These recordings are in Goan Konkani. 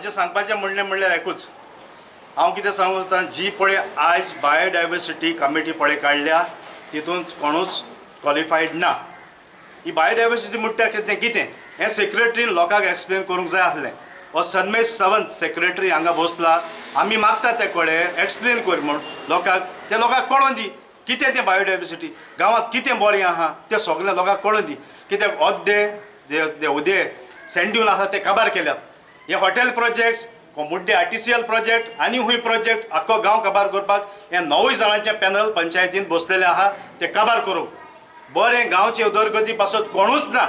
आमचें सांगपाचें म्हणणें म्हणल्यार एकूच, हांव कितें सांगूंक सोदता, जी पळय आयज बायोडायवर्सिटी कमिटी पळय काडल्या तितून कोणूच क्वॉलिफायड ना. ही बायोडायवर्सिटी म्हणटा तें कितें हें सेक्रेटरीन लोकांक एक्सप्लेन करूंक जाय आसलें. हो सन्मेश सावंत सेक्रेटरी हांगा बसला, आमी मागता ते कडेन एक्सप्लेन कर म्हूण लोकांक, ते लोकांक कळोन दी कितें तें बायोडायवर्सिटी, गांवांत कितें बरें आहा तें सगळें लोकांक कळोन दी. कित्याक अर्दे जे उदे सँड्यून आसा ते काबार केल्यात. हे हॉटेल प्रोजेक्ट्स, मुड्डे आरटीसीएल प्रोजेक्ट आनी हुंय प्रोजेक्ट आख्खो गांव काबार करपाक हे 9 जाणांचे पॅनल पंचायतीन बसलेले आहा, ते काबार करूंक बरें गांवचे उदरगती पासत कोणूच ना.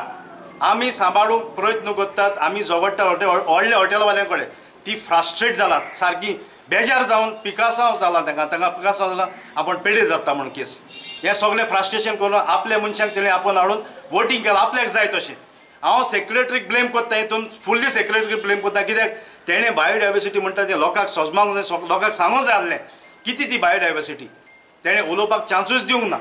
आमी सांबाळूंक प्रयत्न करतात, आमी झगडटा हॉटेल व्हडल्या हॉटेलवाल्यां कडेन, ती फ्रस्ट्रेट जालात, सारकी बेजार जावन पिकासांव जालां तांकां, तांकां पिकासांव जालां, आपूण पेडे जाता म्हूण केस. हें सगळें फ्रस्ट्रेशन करून आपल्या मनशांक तेणी आपोवन हाडून वोटींग केलां आपल्याक जाय तशें. हांव सेक्रेटरीक ब्लेम करता हितून, फुल्ली सेक्रेटरीक ब्लेम करता, कित्याक तेणें बायोडायवर्सिटी म्हणटा तें लोकांक सोजमांक जाय, लोकांक सांगूंक जाय आसलें कितें ती बायोडायवर्सिटी. तेणें उलोवपाक चान्सूच दिवंक ना.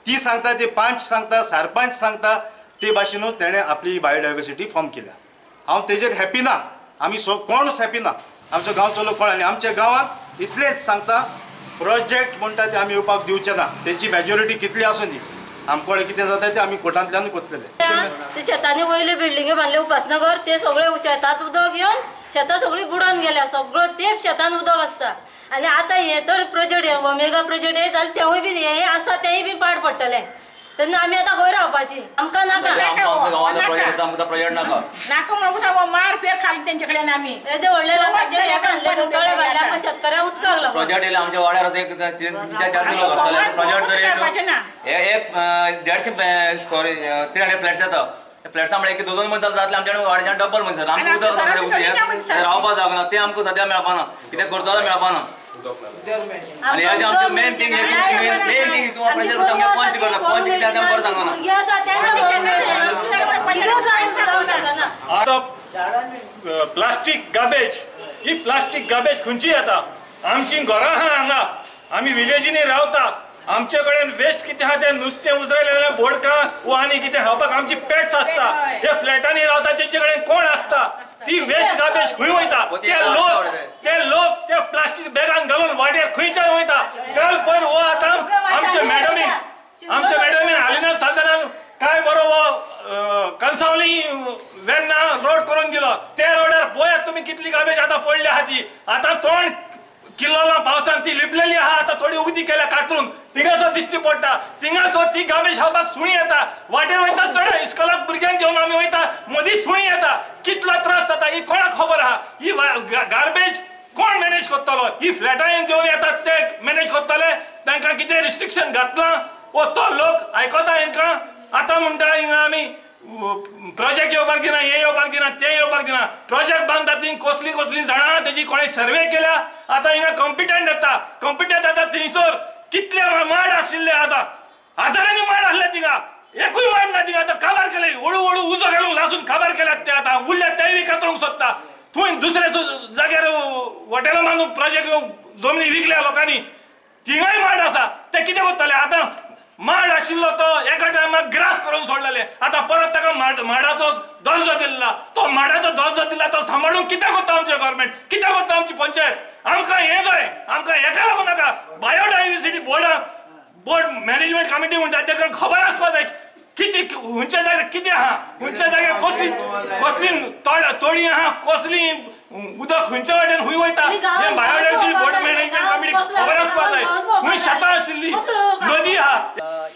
ती सांगता ते पंच सांगता, सरपंच सांगता, ते भाशेनूच तेणें आपली बायोडायवर्सिटी फॉर्म केल्या. हांव तेजेर हॅपी ना, आमी कोणूच हॅपी ना, आमचो गांवचो लोक कोण. आनी आमच्या गांवांत इतलेंच सांगता, प्रोजेक्ट म्हणटा ते आमी येवपाक दिवचे ना, तेंची मॅजॉरिटी कितली आसूं दी, आमकडे कितें जाता तें आमी कोर्टांतल्यान करतले. ते शेतांनी वयले बिल्डिंगे बांदले उपासनगर, ते सगळे शेतात उदक येवन शेतां सगळीं बुडोन गेल्या, सगळो तेप शेतान उदक आसता. आनी आतां हे तर प्रोजेक्ट ओमेगा प्रोजेक्ट हे जाल्यार तेवूय बी हे आसा तेय बी पाड पडटले. तेन्ना आमी आतां खंय रावपाची, आमकां नाका. आमच्या गांवांत प्रोजेक्ट येता, आमकां प्रोजेक्ट नाका. नाका म्हणून सांगू, मार फेर खाली तेंचे कडेन आमी. येदे व्हडले लोकांचे हे बांदले, तळे बांदले आमकां शेतकऱ्यांक उदकाक लागून. प्रोजेक्ट येयले आमच्या वाड्यार एक 300-400 लोक आसतले. प्रोजेक्ट जर एक 150 सॉरी 300 फ्लॅट्स येता, फ्लॅट्सां म्हळ्यार एक 2 मनशां जातले, आमच्या वाड्याच्यान डबल मनशां, आमकां उदक रावपाक जावंक ना, तें आमकां सद्या मेळपाना, कित्याक करतलो मेळपाना. आनी हेजें आमचें मेन थींग, मेन थींग तुका प्रेशर करता, आमकां पंच करता, पंच कित्याक तें बरें सांगना. आतां प्लास्टीक गार्बेज, ही प्लास्टीक गार्बेज खंयची येता? आमची घरां आहा हांगा, आमी विलेजींनी रावता, आमचे कडेन वेस्ट कितें आहा तें नुस्तें उजरायलें जाल्यार बोडकां वो आनी कितें खावपाक आमची पेट्स आसता. हे फ्लॅटांनी रावता तेंचे कडेन कोण आसता? ती वेस्ट गार्बेज खंय वयता? ते लोक ते प्लास्टीक बॅगान घालून वाटेर खंयच्यान वयता. काल पयर हो आतां आमचे मॅडमीन हालिना सालदारान काय बरो हो कंसावली वेन्ना रोड करून दिलो, त्या रोडार पळयात तुमी कितली गार्बेज आतां पडली आहा ती. आतां तोंड किल्लोला पावसान ती लिपलेली आहा, आतां थोडी उगती केल्या कातरून, थिंगासर दिश्टी पडटा, थिंगासर ती गार्बेज खावपाक सुणी येता. वाटेर वयता आसतना इस्कोलाक भुरग्यांक घेवन आमी वयता, मदींच सुणी येता, कितलो त्रास जाता ही कोणाक खबर आहा? ही गार्बेज कोण मॅनेज करतलो? ही फ्लॅटां घेवन येतात ते मॅनेज करतले? तांकां कितें रिस्ट्रिक्शन घातलां वो तो लोक आयकता हेंकां? आतां म्हणटा हिंगा आमी प्रोजेक्ट येवपाक दिना, हे येवपाक दिना, ते येवपाक दिना. प्रोजेक्ट बांदता ती कसली कसली जाणां तेजी कोणें सर्वे केल्या? आतां हिंगा कॉम्पिटंट येता, कॉम्पिटंट येता, थंयसर कितले माड आशिल्ले, आतां हजारांनी माड आसले थिंगा, एकूय माड ना थिंगा. आतां काबार केले, हळू हळू उजो घालून लासून काबार केल्यात ते, आतां उरल्यात तेय बी कातरूंक सोदता. थंय दुसऱ्या जाग्यार हॉटेलां बांदून प्रोजेक्ट जमनी विकल्या लोकांनी, थिंगाय माड आसा, ते कितें करतले? आतां माड आशिल्लो तो एका टायमाक ग्रास करून सोडलेले, आतां परत ताका माडाचो दर्जो दिल्ला, तो माडाचो दर्जो दिला तो सांबाळून कितें करता आमचें गव्हर्मेंट, कितें करता आमची पंचायत? आमकां हें जाय, आमकां हेका लागून नाका. बायोडायवर्सिटी बोर्ड मॅनेजमेंट कमिटी म्हणटा तेका खबर आसपा जाय कितें खंयच्या जाग्यार कितें आहा, खंयच्या जाग्यार कसली कसली तोडी आहा, कसली उदक खंयच्या वाटेन खंय वयता, हें बायोडायवर्सिटी बोर्ड मॅनेजमेंट कमिटी खबर आसपा जाय. खंय शेतां आशिल्ली नदी आहा.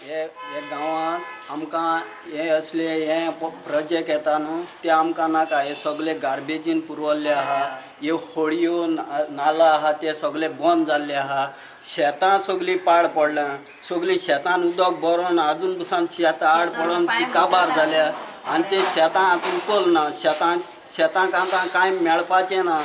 हे गांवांत आमकां हे असले हे प्रोजेक्ट येता न्हू ते आमकां नाका. हे सगळे गार्बेजीन पुरवल्ले आहा, ह्यो होळयो नाला आहा ते सगळे बंद जाल्ले आहा, शेतां सगळीं पाड पडल्या, सगळीं शेतान उदक भरून आजून पसून शेतां आड पडून ती काबार जाल्या आनी ते शेतां आतां उकल ना, शेतांक आतां कांय मेळपाचें ना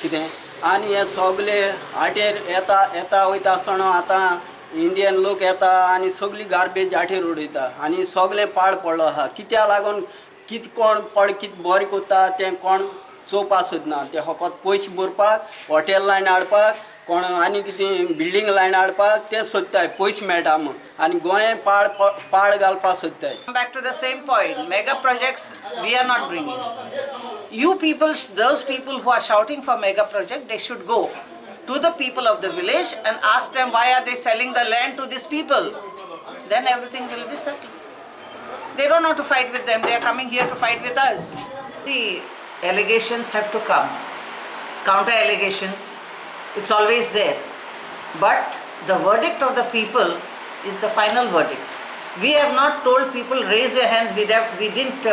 कितें. आनी हे सगळे आटेर येता येता वयता आसतना आतां इंडियन लोक येता आनी सगळी गार्बेज आटेर उडयता आनी सगळें पाड पडलो आहा. कित्याक लागून कितें कोण पड कितें बरें करता तें कोण चोवपा सोदना. ते फकत पयशे भरपाक, हॉटेल लायन हाडपाक, कोण आनी कितें बिल्डींग लायन हाडपाक ते सोदताय, पयशे मेळटा म्हूण, आनी गोंय पाड पाड घालपाक सोदताय. Back to the same point, mega projects we are not bringing. You people, those people who are shouting for mega project, they should go to the people of the village and ask them why are they selling the land to these people. Then everything will be settled. They don't know to fight with them, they are coming here to fight with us. The allegations have to come. Counter allegations, it's always there. But the verdict of the people is the final verdict. We have not told people raise your hands. We didn't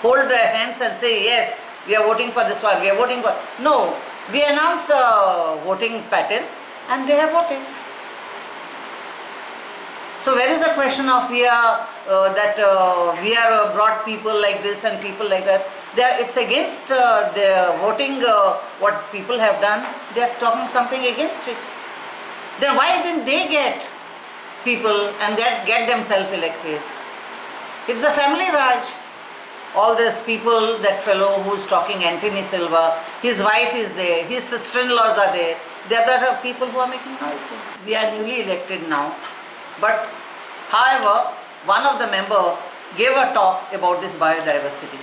hold their hands and say yes, we are voting for this one, we are voting for. No, we announced the voting pattern and they have voted. So where is the question of we are that we are brought people like this and people like that? They are, it's against the voting what people have done. They are talking something against it. Then why didn't they get people and they get themselves elected? It's the family Raj. All these people, that fellow who's talking, Anthony Silva, his wife is there, his sister-in-laws are there. They are the people who are making noise there. We are newly elected now. But however, one of the member gave a talk about this biodiversity,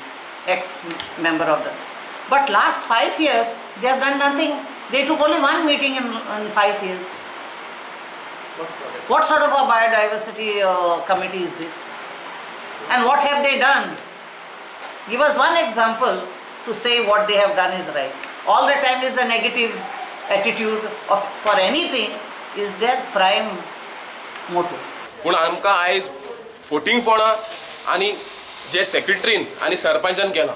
ex-member of the. But last 5 years, they have done nothing. They took only one meeting in 5 years. What sort of a biodiversity committee is this? And what have they done? Give us one example to say what they have done is right. All the time is the negative attitude of for anything is their prime motto. पूण आमकां आयज फोटिंगपणां आनी जे सेक्रेटरीन आनी सरपंचान केलां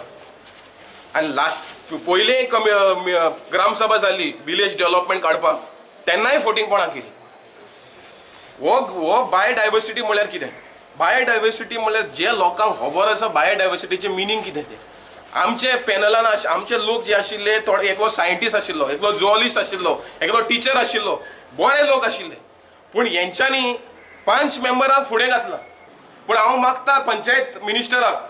आनी लास्ट पयले कमी ग्रामसभा जाली विलेज डेव्हलपमेंट काडपाक तेन्नाय फोटिंगपणां केली. हो हो बायोडायवर्सिटी म्हणल्यार कितें? बायोडायवर्सिटी म्हणल्यार जे लोकांक खबर आसा बायोडायवर्सिटीचें मिनींग कितें तें. आमचे पॅनलान आमचे लोक जे आशिल्ले थोडे, एकलो सायंटिस्ट आशिल्लो, एकलो जुऑलिस्ट आशिल्लो, एकलो टिचर आशिल्लो, बरे लोक आशिल्ले. पूण हेंच्यांनी 5 मेंबरांक फुडें घातला. पूण हांव मागता पंचायत मिनिस्टराक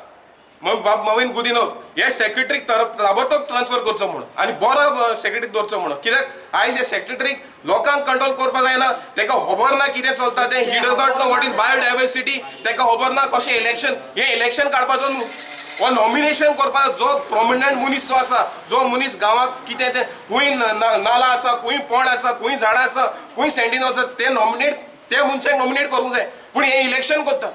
बाब मवीन गुदिनोक हे सेक्रेटरीक ताबडतोब ट्रान्सफर करचो म्हणून आनी बरो सेक्रेटरीक दवरचो म्हणून. कित्याक आयज हे सेक्रेटरीक लोकांक कंट्रोल करपाक जायना, ताका खबर ना कितें चलता तें. He does not know what is biodiversity. ताका खबर ना कशें इलेक्शन, हें इलेक्शन काडपाचो न्हू, हो नॉमिनेशन करपाचो. जो प्रोमिनंट मनीस जो आसा, जो मनीस गांवाक कितें तें खंय नाला आसा, खंय पोंड आसा, खंय झाडां आसा, खंय सँडीन आसा, ते नॉमिनेट, ते मनशाक नॉमिनेट करूंक जाय. पूण हें इलेक्शन करता.